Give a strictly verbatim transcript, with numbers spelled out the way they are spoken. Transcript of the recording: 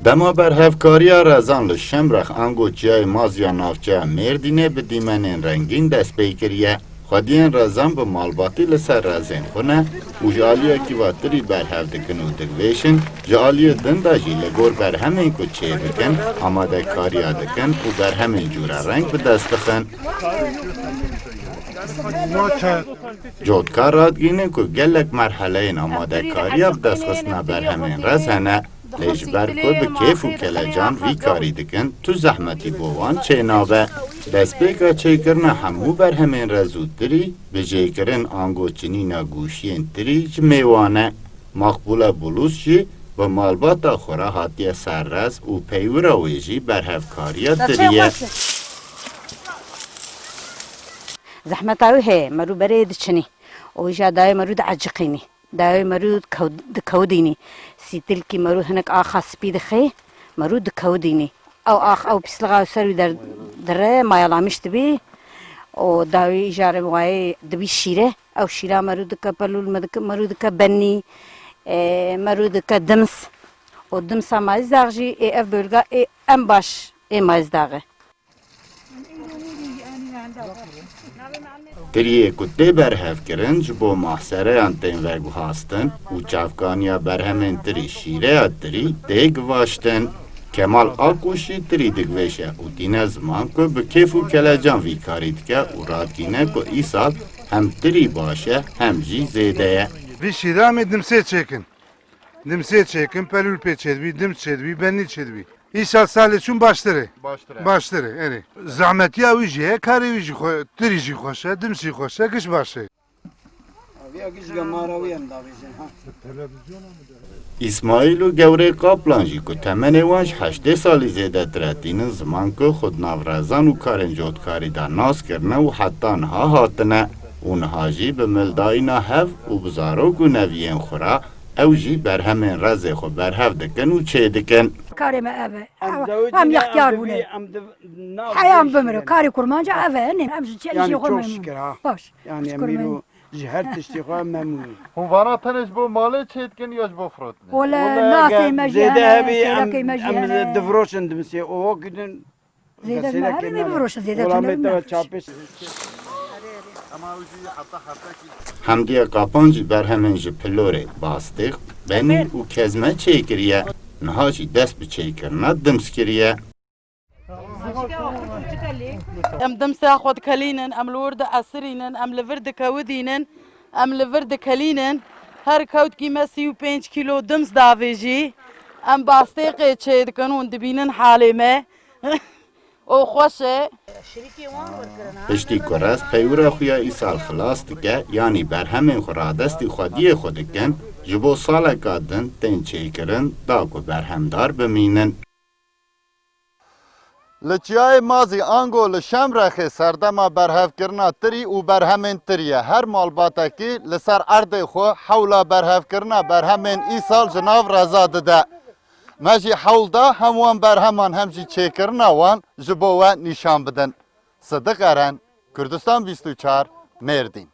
Dema berhevkariya rezan li Şemrex ango çiyayê Maziya navçeya Mêrdînê bi dîmenên rengîn dest pê kiriye. Xwediyên rezan bi malbatî li ser rezên xwe ne û ji aliyekî ve tirî berhev dikin û digvêşin, ji aliyê din de jî li gor berhemên ku çêbikin, amadekariya dikin û berhemên cûrereng bi dest dixin. Cotkar radgînin ku gelek merheleyên amadekariya bi destxistina berhemên rez hene, lê ji ber ku bi kêf û kelecan vî karî dikin, tu zehmetî bo wan çênabe. Destpêka çêkirina hemû berhemên rez û tirî, bi jêkirin ango çinîna gûşiyên tirî ji mêwan e. Maqbûle Bulûs jî bi malbata xwe re hatiye ser rez û peywira wê jî berhevkariya tirî ye. Zehmeta wî heye, merû berê diçinî. Û îja dayê merû dieciqînî. Dayê merû dikew-, dikewidînî. Sîtilkî merû hinek axa spî dixê, merû dikewidînî. Ew ax, ew pîslixa ser wî der-, dire, mayalamîş dibî. Û dawî îja re wayê dibî şîre. Ew şîra merû dike pelûl, me dike, merû dike benî, e, merû dike dims. Û dimsa mayîzdax jî ê ev bölga ê em baş ê mayîzdaxê. Tiriyê ku tê berhevkirin ji bo mahsereyan tên veguhastin û çavkaniya berhemên tirî şîreya tirî tê givaştin. Kemal Akûş jî tirî digvêşe û tîne ziman ku bi kêf û kelecan vî karî dike û radgîne ku îsal hem tirî baş e hem jî zêde ye. Vî şîra em ê dimsê çêkin. Dimsê çêkin, pelûl pê çêdibî, dims çêdibî, benî çêdibî. Îsal salê çûn baştir e. Baştir e. Baştir e, erê. Zehmetiya wî jî heye, karê wî jî xwe, tirî jî xweş e, dims jî xweş e, giş baş e. Aviya giş ve mara wî em davêjin, ha. Îsmaîl û Gewrê Kaplan jî ku temenê wan ji heştê salî zêdetir e, tînin ziman ku xwe di nav rezan û karên cotkarî de nas kirine û heta niha hatine û niha jî bi mildayîna hev û bi zarok û neviyên xwe re ew jî berhemên rezê xwe berhev dikin û çêdikin. Karê me ev e. Em Ew, zewicî em ne, em yextiyar bûne. Divî, em div-, nav Heya em bimire. Karê kurmanca ev e. Ne, em ji çi, Yani jî xwe çok memnun. Şükür ha. Baş. Yani Şükür em îro memnun. Ji her tiştê xwe memnûn in. Hûn vana tenê ji bo malê çêdikin ya ji bo firotinê? Wele Wele nasê eger me jî zêde hene, hebî, em, sêrekê me jî em hene. Difiroşin dimsê. O wekî din Zêde kesêre me hene, kêmane. Bifiroşin, zêde Wela tune me me. Tewe çapê. Hemdiye Kapan jî berhemên ji pilorê, bastêx, benî û kezme çêkiriye. Niha jî dest bi çêkirina dims kiriye. Em dimsa xwe dikelînin, em li wir diesirînin, em li vir dikewidînin, em li vir dikelînin. Her kewtkî me sî û pênc kîlo dims davêjî. Em bastêqê çêdikin, hûn dibînin halê me. O xweş e. Piştî ku rez peywira xwe ya îsal xilas dike, yanî berhemên xwe radestî xwediyê xwe dikin, ji bo saleka din tên çêkirin, da ku berhemdar bimînin. Li Çiyayê Mazî ango li Şemrexê serdema berhevkirina tirî û berhemên tirî ye. Her malbatekî li ser erdê xwe hewla berhevkirina berhemên îsal ji nav reza dide. Me jî hewl da hem wan berheman hem jî çêkirina wan ji bo we nîşan bidin. Sidiq Eren, Kurdistan bîst û çar, Mêrdîn.